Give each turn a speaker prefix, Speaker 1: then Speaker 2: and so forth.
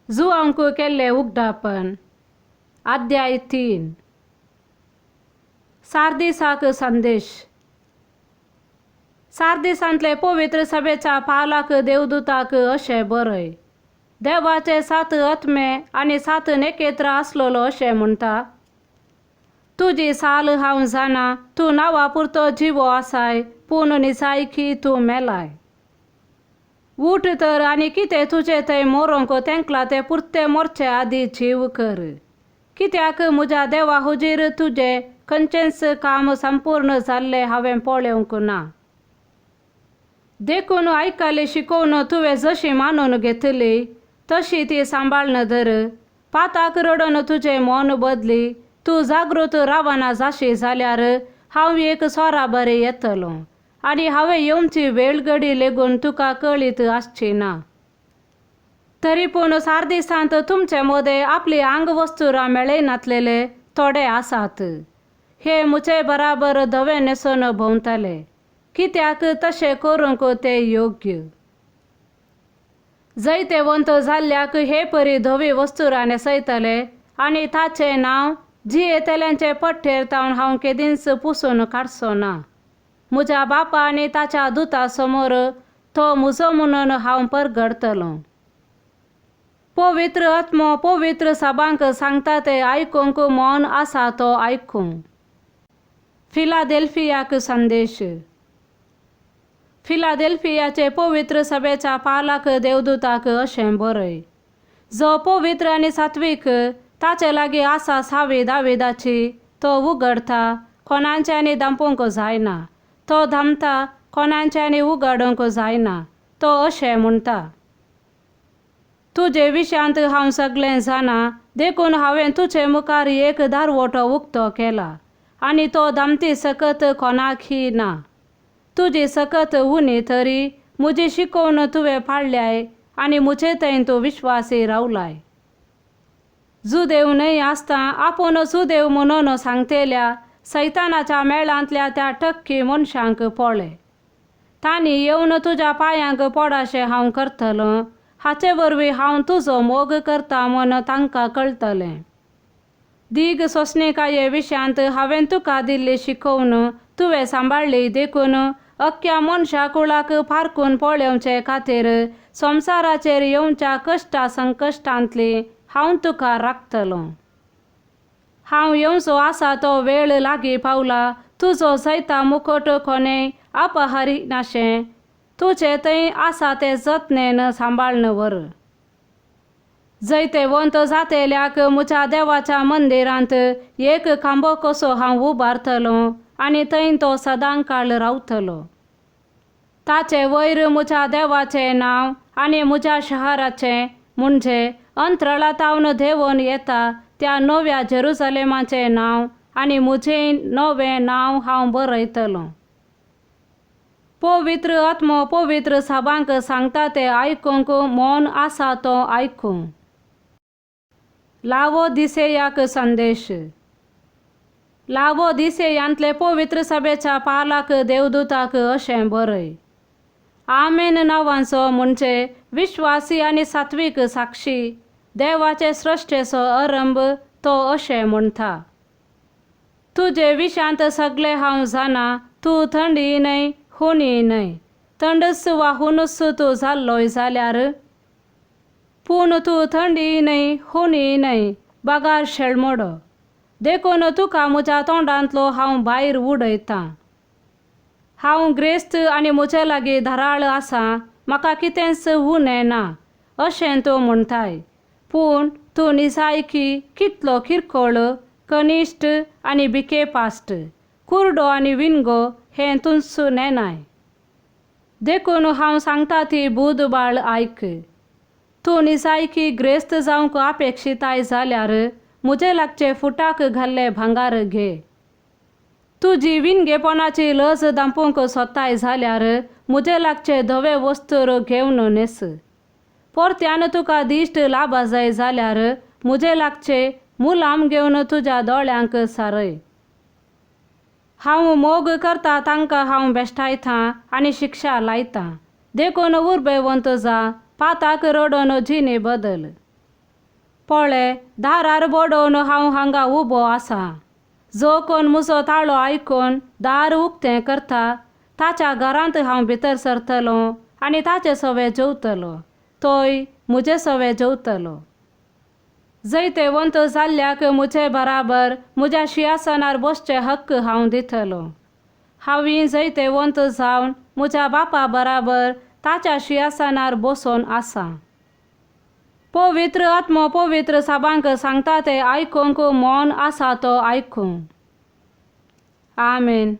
Speaker 1: जुवांक केल्लें उगडापण. अध्याय 3. सार्दिसाक संदेश. सार्दिसांतले पवित्र सभेच्या पालाक देवदूताक अशें बरय, देवाचे 7 आत्मे आनी 7 नखेत्रां आसलेलो अशें म्हणटा, तुजी साल हांव जाणा, तूं नांवा पुरतो जिवो आसाय, पूण निजायकी तूं मेलाय. उठ तर आनी कितें तुजें थंय मरोंक तेंकलां तें पुरतें मोरचे आदीं जीव कर, कित्याक म्हज्या देवा हुजीर तुजें खंयचेंच काम संपूर्ण जाल्लें हांवें पळोवंक ना. देखून आयकली शिकोवन तुवें जशी मानून घेतली तशी ती सांबाळन धर. पाताक रडून तुजें मन बदली, तूं जागृत रावना जाशी जाल्यार हांव एक सोरा बरें येतलो आनी हांवें येवची वेळ घडी लेगून तुका कळीत आसची ना. तरी पूण सार्दिसांत तुमचे मदें आपली आंगवस्तुरां मेळयनातलेले थोडे आसात, हे म्हजे बराबर धवे न्हेसून भोंवतले, कित्याक तशें करूंक ते योग्य. जैतेवंत जाल्ल्याक हे परी धवी वस्तुरां न्हेसयतले आनी ताचें नांव जियेतल्यांचे पट्टेर तावन हांव केदींच पुसून काडचो ना. म्हज्या बापा आनी ताच्या दुता समोर तो म्हजो म्हणून हांव परगडतलो. पवित्र आत्मो पवित्र सभांक सांगता तें आयकूंक मन आसा तो आयकूं. फिलादेल्फियाक संदेश. फिलादेल्फियाचे पवित्र सभेच्या पालाक देवदूताक अशें बरय, जो पवित्र आनी सात्वीक ताचे लागीं आसा सावी दाविदाची, तो उगडता कोणाच्यांनी धांपूंक जायना, तो धांपता कोणाच्यांनी उगडूंक जायना. तो अशें म्हणटा, तुजे विशयांत हांव सगळें जाणा, देखून हांवें तुजे मुखार एक दारवटो उक्तो केला आनी तो धांपती सकत कोणाकय ना. तुजी सकत उणी तरी म्हजी शिकोवन तुवें पाळ्ळ्याय आनी म्हजे थंय तूं विश्वासी रावलाय. जुदेव न्हय आसता आपूण जुदेव म्हणून सांगतेल्या सैतानाच्या मेळांतल्या त्या टक्की मनशांक पळय, तांणी येवन तुज्या पांयांक पडाशें हांव करतलो, हाचे वरवीं हांव तुजो मोग करता म्हूण तांकां कळटलें. दीग सोंसणीकाये विशयांत हांवें तुका दिल्ली शिकोवन तुवें सांबाळ्ळी, देखून अख्ख्या मनशा कुळाक पारखून पळोवचे खातीर संवसाराचेर येवच्या कश्टा संकश्टांतली हांव तुका राखतलो. हांव येवचो आसा तो वेळ लागीं पावला, तुजो जैता मुखोट कोणें अपहरिनाशें तुजें थंय आसा तें जतनेन सांबाळन व्हर. जैतेवंत जातेल्याक म्हज्या देवाच्या मंदिरांत एक खांबो कसो हांव उबारतलो आनी थंय तो सदांकाळ रावतलो. ताचे वयर म्हज्या देवाचें नांव आनी म्हज्या शहराचें म्हणजे अंतराळांतावन देंवून येता त्या नव्या जेरुजलेमाचें नांव आनी म्हजें नवें नांव हांव बरयतलो. पवित्र आत्मो पवित्र सभांक सांगता तें आयकूंक मन आसा तो आयकूं. लावोदिसेयाक संदेश. लावोदिसेयांतले पवित्र सभेच्या पालाक देवदूताक अशें बरय, आमेन नांवाचो म्हणजे विश्वासी आनी सात्वीक साक्षी, देवाचे सृश्टेचो आरंभ तो अशें म्हणटा, तुजे विशयांत सगळें हांव जाणा, तूं थंडी न्हय हुनी न्हय, थंडच वा हुनूच तूं जाल्लोय जाल्यार, पूण तूं थंडी न्हय हुनी न्हय, बगार शेळमोडो, देखून तुका म्हज्या तोंडांतलो हांव भायर उडयतां. हांव ग्रेस्त आनी म्हजे लागीं धाराळ आसा, म्हाका कितेंच उणें ना अशें तूं म्हणटाय, पूण तूं निजायकी कितलो किरकोळ, कनिश्ट आनी भिकेपास्ट, कुरडो आनी विणगो हें तूंच नेणाय. देखून हांव सांगता ती बूद बाळ आयक. तूं निजायकी ग्रेस्त जावंक अपेक्षिताय जाल्यार म्हजे लागचे फुटाक घाल्लें भांगार घे. तुजी विणगेपणाची लज धांपूंक सोदताय जाल्यार म्हजे लागचे धवे वस्तूर घेवन न्हेस. परत्यान तुका दिश्ट लाबा जाय जाल्यार म्हजे लागचे मुलाम घेवन तुज्या दोळ्यांक सारय. हांव मोग करता तांकां हांव बेश्टायतां आनी शिक्षा लायतां, देखून उर्बेवंत जा, पाताक रडून जिणे बदल. पळे, दारार बडोवन हांव हांगा उबो आसा. जो कोण म्हजो ताळो आयकून दार उक्तें करता ताच्या घरांत हांव भितर सरतलो आनी ताचे सवे जेवतलो, तोय म्हजे सवे जेवतलो. जैतेवंत जाल्ल्याक म्हजे बराबर म्हज्या शिंयासनार बसचे हक्क हांव दितलो. हांव जैतेवंत जावन म्हज्या बापा बराबर ताच्या शिंयासनार बसून आसा. पवित्र आत्मो पवित्र साबांक सांगता ते आयकूंक मन आसा तो आयकूं. आमेन.